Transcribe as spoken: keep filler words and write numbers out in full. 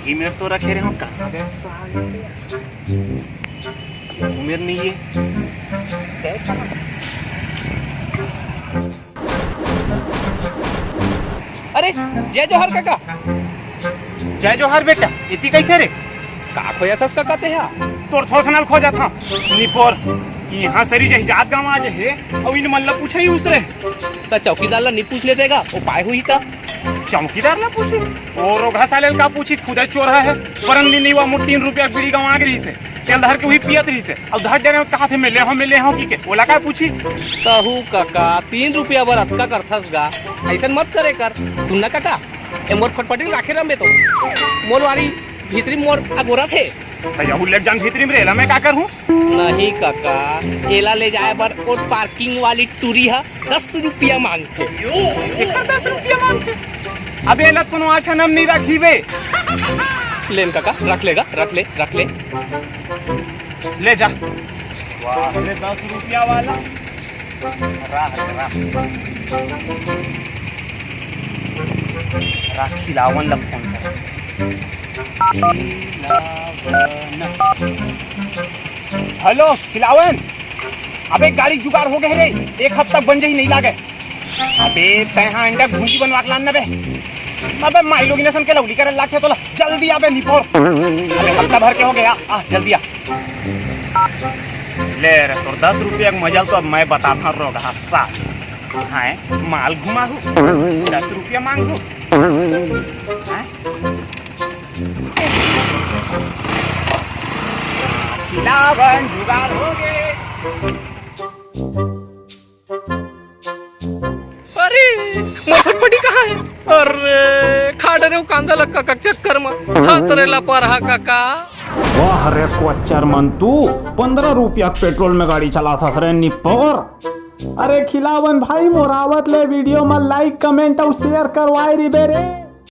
ई मेर तो रखे रहे हो, कहाँ गए साले? ई मेर नहीं है। अरे, जय जोहार काका। जय जोहार बेटा, इति कैसे रे? का खोजत हस काका तेहा? तोर थोथनल खोजत हंव, निपोर। इहाँ सरी जहिजात गाँव आ जे हे, अउ इन मन ला पूछे ही उस रे। त चौकीदार ला नी पूछ लेते गा, ओ पाए हुई त। चौकीदार ला पूछी? ओ रोगहा साले ल का पूछी, खुदे चोरहा हे। परन दिन नी हुआ मोर तीन रुपया बीड़ी गंवा गे रहिसे, तेल धर के उही पियत रहिसे, अउ धर डरे कहाथे मैं ले हंव, मैं ले हंव कहिके, ओला का पूछी? तहू काका, तीन रुपया बर अतका करथस गा, अइसन मत करे कर। सुन ना काका, ए मोर फटफटी राखे रहबे तो मोर वारी भीतरी मोर अगोरत हे। त यहू लेग जान भीतरी में रे, एला मैं का करहूँ? नहीं काका, एला ले जाए बर ओ पार्किंग वाली टूरी ह दस रुपया मांगथे। एकर दस रुपया मांगथे? अबे एला कोनो आछन हम नहीं राखी बे। लेन काका, रख लेगा, रख ले, रख ले। ले जा। वाह रे, दस रुपया वाला। राह, राह। राह, खिलावन ला फोन कर। खिलावन। हेलो, खिलावन। अबे, गाड़ी जुगाड़ हो गे रे, एक हफ्ता बन जाही, नहीं लागे। अबे, तैं हा अंडा भूंजी बनवा के लान ना बे। अबे, माई लोग इने सन के लौली करे लागथे तोला। जल्दी आबे निपोर। अबे हफ्ता भर के हो गे, आ, जल्दी आ। ले रे, तोर दस रुपया के मजा ल तो अब मैं बताथंव रोगहा साले। हैं, माल घुमाहू, दस रुपया मांगहू। हैं? खिलावन जुगाड़ हो गे। अरे, मोर फटफटी कहाँ हे? अरे, खा डरे हंव कांदा लक्का का चक्कर म, हंस रे लपरहा काका। वाह रे कोच्चर मन, तू पंद्रह रुपया के पेट्रोल में गाड़ी चलाथस रे निपोर। अरे खिलावन भाई, मोर आवत ले वीडियो में like, comment अउ share करवाए रिबे रे।